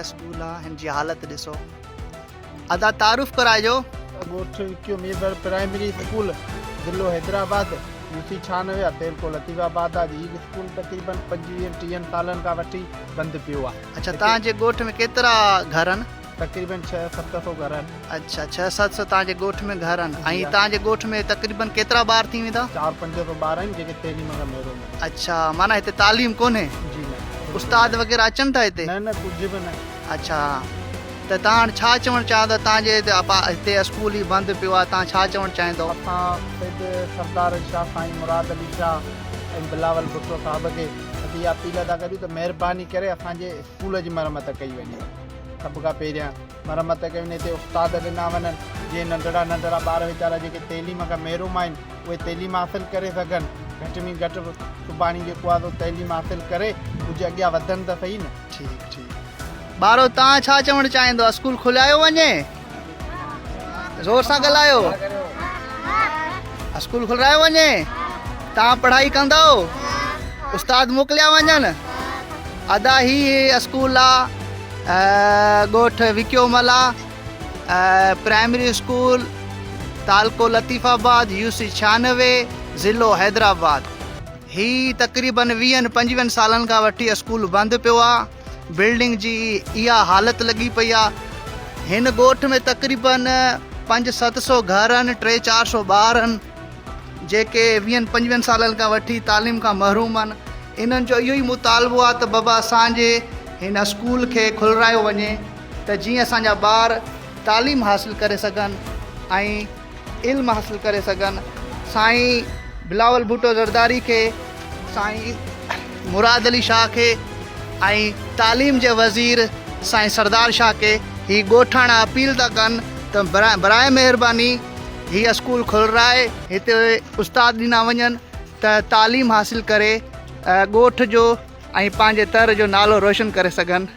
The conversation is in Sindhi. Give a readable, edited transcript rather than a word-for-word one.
اسڪول آ هن جي حالت ڏسو. ادا تعارف ڪرائجو. ڳوٺ وڪيو ميربحر پرائمري اسڪول ضلعو حيدرآباد يو سي 96 آ تعلقو لطيف آباد آ هي اسڪول تقريبن پنجويهن ٽيهن سالن کان وٺي بند پيو آ. اڇا توهان جي ڳوٺ ۾ ڪيترا گهر آهن؟ تقريبن ڇهه ست سو گهر آهن. اڇا ڇهه ست سو توهان جي ڳوٺ ۾ گهر آهن ۽ توهان جي ڳوٺ ۾ تقريبن ڪيترا ٻار ٿي ويندا؟ چار پنج سو ٻار آهن جيڪي تعليم کان محروم آهن. اڇا معنيٰ هتي تعليم ڪونهي؟ جي نه. استاد وغيره اچن ٿا هتي؟ نه نه ڪجهه به نه. اڇا ته توهان هاڻ ڇا چوڻ چاهيو ٿا توهان جي هتي اسڪول هي بند پيو آهي توهان ڇا چوڻ چاهيندو؟ اسان سيد سردار شاهه سائين مراد علي شاهه ۽ بلاول ڀٽو صاحب کي اسين اها اپيل ٿا ڪريون ته مهرباني ڪري اسان جي اسڪول جي مرمت ڪئي وڃي سڀ کان پهريان مرمت ڪئي وڃي هتي استاد ڏنا وڃن جيئن ننڍڙا ننڍڙا ٻار ويچارا جيڪي تعليم کان محروم آهن اهي تعليم حاصل ڪري سگهن گهٽ ۾ گهٽ سڀاڻي جيڪو آهي سو تعليم حاصل ڪري ڪجهه اڳيان وڌن ته سهي نه. ٺيڪ ٺيڪ ٻارو توهان ڇا چوڻ چاهيندو اسڪول کلايو وڃي زور سان ڳالهايو اسڪول کلرايو وڃي توهان پڙهائي ڪندؤ استاد موڪليا وڃن ادا هي اسڪول آ ڳوٺ وڪيو ملا پرائمري اسڪول تعلقو لطيف آباد يو سي 96 ضلعو حيدرآباد هي تقريبن ويهن پنجويهن سالن کان وٺي اسڪول بند پيو آ بلڊنگ جي اها حالت لڳي پئي آ هن ڳوٺ ۾ تقريبن پنج ست سو گهر آهن ٽي چار سو ٻار آهن جيڪي ويهن پنجويهن سالن کان وٺي تعليم کان محروم آهن انهن جو اهو ئي مطالبو آ ته بابا اسان جي هن اسڪول کي کولرايو وڃي ته جيئن اسان جا ٻار تعليم حاصل ڪري سگهن ۽ علم حاصل ڪري سگهن سائين بلاول ڀٽو زرداري کي سائين مراد علي شاهه کي ۽ تعليم جي وزير سائين سردار شاهه کي هي ڳوٺاڻا اپيل ٿا ڪن ته براء مهرباني هي اسڪول کولرائي هتي استاد ڏنا وڃن ته تعليم حاصل ڪري ڳوٺ جو ۽ پنهنجي تر جو نالو روشن ڪري سگهن.